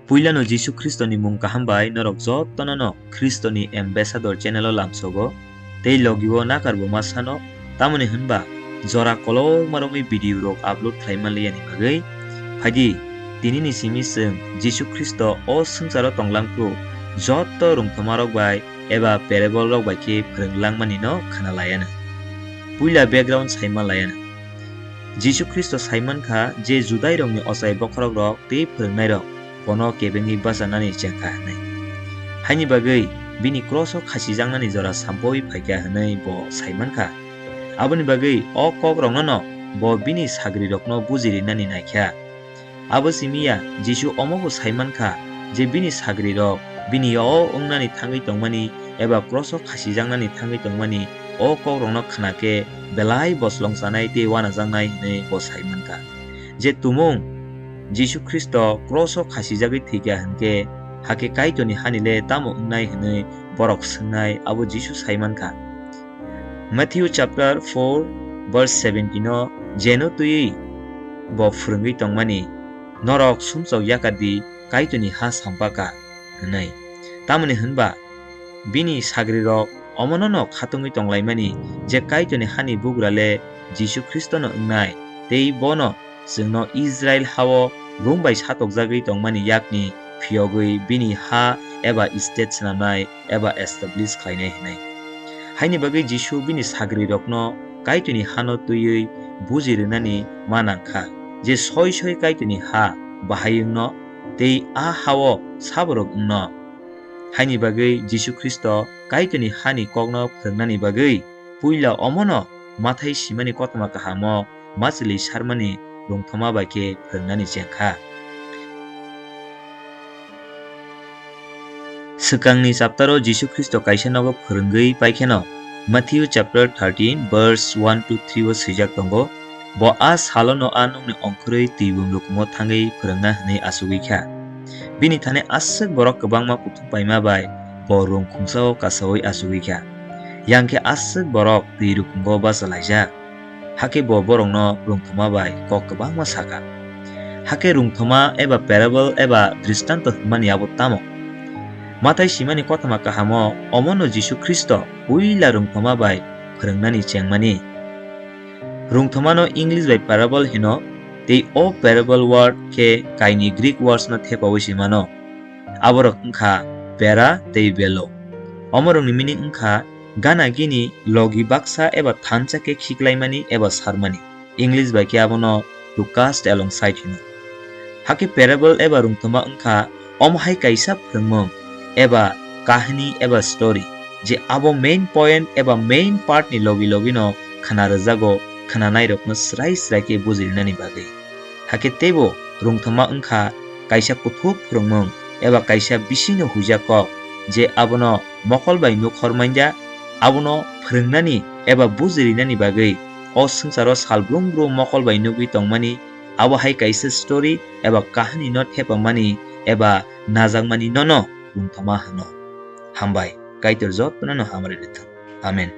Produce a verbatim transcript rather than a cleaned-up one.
Puilano Jisu Khristoni mung kaham bai norok jotono no Khristoni Ambassador channel o lamsogo, tei logi o nakarbo ma sano, tamoni hwnba jora kolokma romwi video rok upload khlai manliyani bagwi. Phaidi, tinini simi chwng Jisu Khristo o swngcharo tonglang phuru joto rwngthoma rok bai eba parable rok bai khe phwrwng langmani no khna laiano. Puila background sai man laiano. Jisu Khristo sai man kha je Judairokni ochai bokhorok rok tei phwrwngnairok bono kebengwi bachanani cheng kha hwnwi. Haini bagwi bini kroso khasijaknani jora sampui phai kha hwnwi bo sai man kha. Aboni bagwi o kokrokno no bo bini sagrirokno buji rinani nai kha. Abo simi ya, Jisu omobo sai man kha je bini sagrirok bini o wngnani thangwi tongmani eba kroso khasijaknani thangwi tongmani o kokrokno khna khe belai boslong chanai tei uanajaknai hwnwi bo sai man kha. Je tumung Jisu Khristo kroso khasijagwi thwi kha hwn khe, hakhe Kaitorni hani le tamo wngnai hwnwi borok swngnai, abo Jisu sai man kha. Matthew chapter four verse seventeen o jeno twiwi bo phwrwngwi tongmani, "Norok sumsok yaka di, Kaitorni ha sampaka," hwnwi. Tamoni hwnba bini sagrirok omono no khatungwi tonglaimani je Kaitorni hani bugra le Jisu Khristono wngnai, tei bono chwngno Israil ha-o Rom bai satokjagwi tongmani yakni phiyogwi bini ha eba state swnamnai eba establish khlainai hwnwi. Haini bagwi Jisu bini sagrirokno Kaitorni hano twiwi buji rwnani ma nang kha je soi soi Kaitorni ha bahai wngno tei a ha-o saborok wngno. Haini bagwi Jisu Khristo Kaitorni hani kokno phwrwngnani bagwi puila omono Mathai simani kothoma kahamo machwlwi sarmani rwngthoma bai khe phwrwngnani cheng kha. Swkangni chapter o Jisu Khristo kaisa nogo phwrwngwi pai kheno, Matthew chapter thirteen verse one to three o swijak tongo, "Bo a salono a nokni ongkhorwi twibum rukumo thangwi phwrwngna hwnwi achugwi kha. Bini thani aswk borok kwbangma kuthum paima bai bo rwng khumsao kasaui achugwi kha. Yang khe aswk borok twi rukungo bacha laijak." Hakhe bo borokno rwngthoma bai kok kwbangma sakha. Hakhe rwngthoma eba parable eba dristanto hwnmani abo tamo? Mathai simani kothoma kahamo omono Jisu Khristo puila rwngthoma bai phwrwngnani chengmani. Rwngthomano English bai parable hino, tei o parable word khe kainwi Greek words no thepaui se mano. Aborok wngkha para tei belo. Omorokni meaning wngkha gana gini logi baksa eba thansa khe khiklaimani eba sarmani. English bai khe abono to cast alongside hino. Hakhe parable eba rwngthoma wngkha omo hai kaisa phwrwngmung eba kahini eba story, je abo main point eba main part ni logi logi no khna rwjago, khnanairokno srai srai khe buji rinani bagwi. Hakhe teibo rwngthoma wngkha kaisa kuthuk phwrwngmung eba kaisa bisingni huijak kok, je abono mokol bai nukhor manya, abono phwrwngnani eba buji rinani bagwi o swngcharo sal brum brum mokol bai nugwi tongmani, abo hai kaisa story eba kahani no thepamani eba najakmani nono rwngthoma hwno. Hambai, Kaitor jotono no hamari rwthwng. Amen.